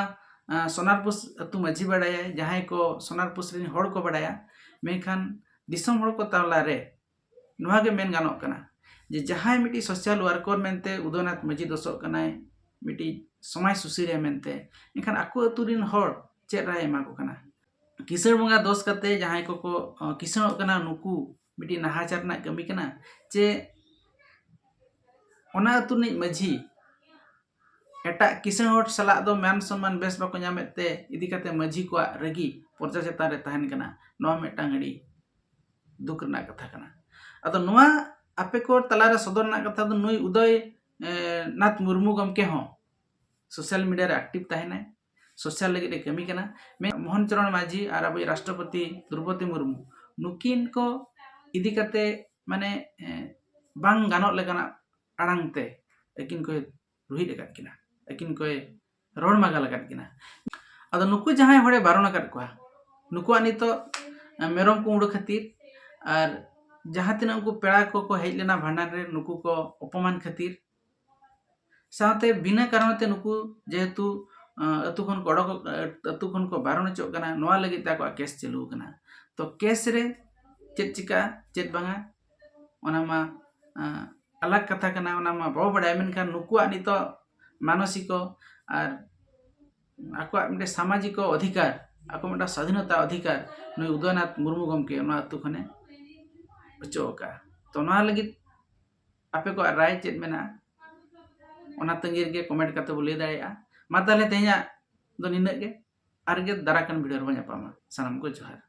ᱥᱳᱱᱟᱨᱯᱩᱥ ᱟᱹᱛᱩ ᱢᱟᱹᱡᱷᱤ ᱵᱟᱲᱟᱭᱟᱭ, ᱡᱟᱦᱟᱸᱭ ᱠᱚ ᱥᱳᱱᱟᱨᱯᱩᱥ ᱨᱮᱱ ᱦᱚᱲ ᱠᱚ ᱵᱟᱲᱟᱭᱟ᱾ ᱢᱮᱱᱠᱷᱟᱱ ᱫᱤᱥᱚᱢ ᱦᱚᱲ ᱠᱚ ᱛᱟᱞᱟᱨᱮ ᱱᱚᱣᱟ ᱜᱮ ᱢᱮᱱ ᱜᱟᱱᱚᱜ ᱠᱟᱱᱟ ᱡᱮ ᱡᱟᱦᱟᱸᱭ ᱢᱤᱫᱴᱤᱡ ᱥᱳᱥᱟᱞ ᱣᱟᱨᱠᱟᱨ ᱢᱮᱱᱛᱮ ᱩᱫᱚᱭᱱᱟᱛᱷ ᱢᱟᱹᱡᱷᱤ ᱫᱚᱥᱚᱜ ᱠᱟᱱᱟᱭ, ᱢᱤᱫᱴᱤᱡ ᱥᱚᱢᱟᱡᱽ ᱥᱩᱥᱟᱹᱨᱤᱭᱟᱹ ᱢᱮᱱᱛᱮ, ᱮᱱᱠᱷᱟᱱ ᱟᱠᱚ ᱟᱹᱛᱩ ᱨᱮᱱ ᱦᱚᱲ ᱪᱮᱫ ᱨᱟᱭ ᱮᱢᱟ ᱠᱚ ᱠᱟᱱᱟ? ᱠᱤᱥᱟᱹᱬ ᱵᱚᱸᱜᱟ ᱫᱚᱥ ᱠᱟᱛᱮ ᱡᱟᱦᱟᱸᱭ ᱠᱚᱠᱚ ᱠᱤᱥᱟᱹᱬᱚᱜ ᱠᱟᱱᱟ, ᱱᱩᱠᱩ ᱢᱤᱫᱴᱤᱡ ᱱᱟᱦᱟᱪᱟᱨ ᱨᱮᱱᱟᱜ ᱠᱟᱹᱢᱤ ᱠᱟᱱᱟ ᱪᱮ ᱚᱱᱟ ᱟᱹᱛᱩ ᱨᱤᱱᱤᱡ ᱢᱟᱹᱡᱷᱤ ᱮᱴᱟᱜ ᱠᱤᱥᱟᱹᱬ ᱦᱚᱲ ᱥᱟᱞᱟᱜ ᱫᱚ ᱢᱟᱱ ᱥᱚᱱᱢᱟᱱ ᱵᱮᱥ ᱵᱟᱠᱚ ᱧᱟᱢᱮᱫ ᱛᱮ ᱤᱫᱤ ᱠᱟᱛᱮ ᱢᱟᱹᱡᱷᱤ ᱠᱚᱣᱟᱜ ᱨᱟᱹᱜᱤ ᱯᱨᱚᱡᱟ ᱪᱮᱛᱟᱱ ᱨᱮ ᱛᱟᱦᱮᱱ ᱠᱟᱱᱟ? ᱱᱚᱣᱟ ᱢᱤᱫᱴᱟᱝ ᱟᱹᱰᱤ ᱫᱩᱠ ᱨᱮᱱᱟᱜ ᱠᱟᱛᱷᱟ ᱠᱟᱱᱟ᱾ ᱟᱫᱚ ᱱᱚᱣᱟ ᱟᱯᱮ ᱠᱚ ᱛᱟᱞᱟᱨᱮ ᱥᱚᱫᱚᱨ ᱨᱮᱱᱟᱜ ᱠᱟᱛᱷᱟ ᱫᱚ ᱱᱩᱭ ᱩᱫᱚᱭ ᱱᱟᱛᱷ ᱢᱩᱨᱢᱩ ᱜᱚᱢᱠᱮ ᱦᱚᱸ ᱥᱳᱥᱟᱞ ᱢᱤᱰᱤᱭᱟ ᱨᱮ ᱮᱠᱴᱤᱵᱷ ᱛᱟᱦᱮᱱᱟᱭ, ᱥᱳᱥᱟᱞ ᱞᱟᱹᱜᱤᱫ ᱮ ᱠᱟᱹᱢᱤ ᱠᱟᱱᱟ᱾ ᱢᱮᱱ ᱢᱳᱦᱚᱱ ᱪᱚᱨᱚᱬ ᱢᱟᱹᱡᱷᱤ ᱟᱨ ᱟᱵᱚᱭᱤᱡ ᱨᱟᱥᱴᱨᱚᱯᱚᱛᱤ ᱫᱨᱳᱯᱚᱫᱤ ᱢᱩᱨᱢᱩ, ᱱᱩᱠᱤᱱ ᱠᱚ ᱤᱫᱤ ᱠᱟᱛᱮ ᱢᱟᱱᱮ ᱵᱟᱝ ᱜᱟᱱᱚᱜ ᱞᱮᱠᱟᱱᱟᱜ ᱟᱲᱟᱝ ᱛᱮ ᱟᱹᱠᱤᱱ ᱠᱚᱭ ᱨᱩᱦᱤᱫ ᱟᱠᱟᱫ ᱠᱤᱱᱟ, ᱟᱹᱠᱤᱱ ᱠᱚᱭ ᱨᱚᱲ ᱢᱟᱜᱟᱞ ᱟᱠᱟᱫ ᱠᱤᱱᱟ᱾ ᱟᱫᱚ ᱱᱩᱠᱩ ᱡᱟᱦᱟᱸᱭ ᱦᱚᱲᱮ ᱵᱟᱨᱚᱱ ᱟᱠᱟᱫ ᱠᱚᱣᱟ, ᱱᱩᱠᱩᱣᱟᱜ ᱱᱤᱛᱚᱜ ᱢᱮᱨᱚᱢ ᱠᱩᱢᱵᱽᱲᱩ ᱠᱷᱟᱹᱛᱤᱨ ᱟᱨ ᱡᱟᱦᱟᱸ ᱛᱤᱱᱟᱹᱜ ᱩᱱᱠᱩ ᱯᱮᱲᱟ ᱠᱚᱠᱚ ᱦᱮᱡ ᱞᱮᱱᱟ ᱵᱷᱟᱸᱰᱟᱱ ᱨᱮ, ᱱᱩᱠᱩ ᱠᱚ ᱚᱯᱚᱢᱟᱱ ᱠᱷᱟᱹᱛᱤᱨ, ᱥᱟᱶᱛᱮ ᱵᱤᱱᱟᱹ ᱠᱟᱨᱚᱱ ᱛᱮ ᱱᱩᱠᱩ ᱡᱮᱦᱮᱛᱩ ᱟᱹᱛᱩ ᱠᱷᱚᱱ ᱠᱚ ᱚᱰᱚᱠ, ᱟᱹᱛᱩ ᱠᱷᱚᱱ ᱠᱚ ᱵᱟᱨᱚᱱ ᱦᱚᱪᱚᱜ ᱠᱟᱱᱟ, ᱱᱚᱣᱟ ᱞᱟᱹᱜᱤᱫ ᱛᱮ ᱟᱠᱚᱣᱟᱜ ᱠᱮᱥ ᱪᱟᱹᱞᱩ ᱟᱠᱟᱱᱟ᱾ ᱛᱚ ᱠᱮᱥ ᱨᱮ ᱪᱮᱫ ᱪᱤᱠᱟᱹᱜᱼᱟ ᱪᱮᱫ ᱵᱟᱝᱟ, ᱚᱱᱟ ᱢᱟ ᱟᱞᱟᱜᱽ ᱠᱟᱛᱷᱟ ᱠᱟᱱᱟ, ᱚᱱᱟ ᱢᱟ ᱵᱟᱵᱚ ᱵᱟᱲᱟᱭᱟ᱾ ᱢᱮᱱᱠᱷᱟᱱ ᱱᱩᱠᱩᱣᱟᱜ ᱱᱤᱛᱚᱜ ᱢᱟᱱᱚᱥᱤᱠᱚ ᱟᱨ ᱟᱠᱚᱣᱟᱜ ᱢᱤᱫᱴᱮᱱ ᱥᱟᱢᱟᱡᱤᱠᱚ ᱚᱫᱷᱤᱠᱟᱨ, ᱟᱠᱚ ᱢᱤᱫᱴᱟᱝ ᱥᱟᱫᱷᱤᱱᱚᱛᱟ ᱚᱫᱷᱤᱠᱟᱨ ᱱᱩᱭ ᱩᱫᱚᱭᱱᱟᱛᱷ ᱢᱩᱨᱢᱩ ᱜᱚᱢᱠᱮ ᱚᱱᱟ ᱟᱹᱛᱩ ᱠᱷᱚᱱᱮ ᱚᱪᱚᱜ ᱟᱠᱟᱫᱼᱟ᱾ ᱛᱚ ᱱᱚᱣᱟ ᱞᱟᱹᱜᱤᱫ ᱟᱯᱮ ᱠᱚᱣᱟᱜ ᱨᱟᱭ ᱪᱮᱫ ᱢᱮᱱᱟᱜᱼᱟ, ᱚᱱᱟ ᱛᱟᱺᱜᱤ ᱨᱮᱜᱮ ᱠᱚᱢᱮᱱᱴ ᱠᱟᱛᱮ ᱵᱚ ᱞᱟᱹᱭ ᱫᱟᱲᱮᱭᱟᱜᱼᱟ᱾ ᱢᱟ ᱛᱟᱦᱚᱞᱮ ᱛᱮᱦᱮᱧᱟᱜ ᱫᱚ ᱱᱤᱱᱟᱹᱜ ᱜᱮ, ᱟᱨ ᱜᱮ ᱫᱟᱨᱟ ᱠᱟᱱ ᱵᱷᱤᱰᱤᱭᱳ ᱨᱮᱵᱚᱱ ᱧᱟᱯᱟᱢᱟ᱾ ᱥᱟᱱᱟᱢ ᱠᱚ ᱡᱚᱦᱟᱨ᱾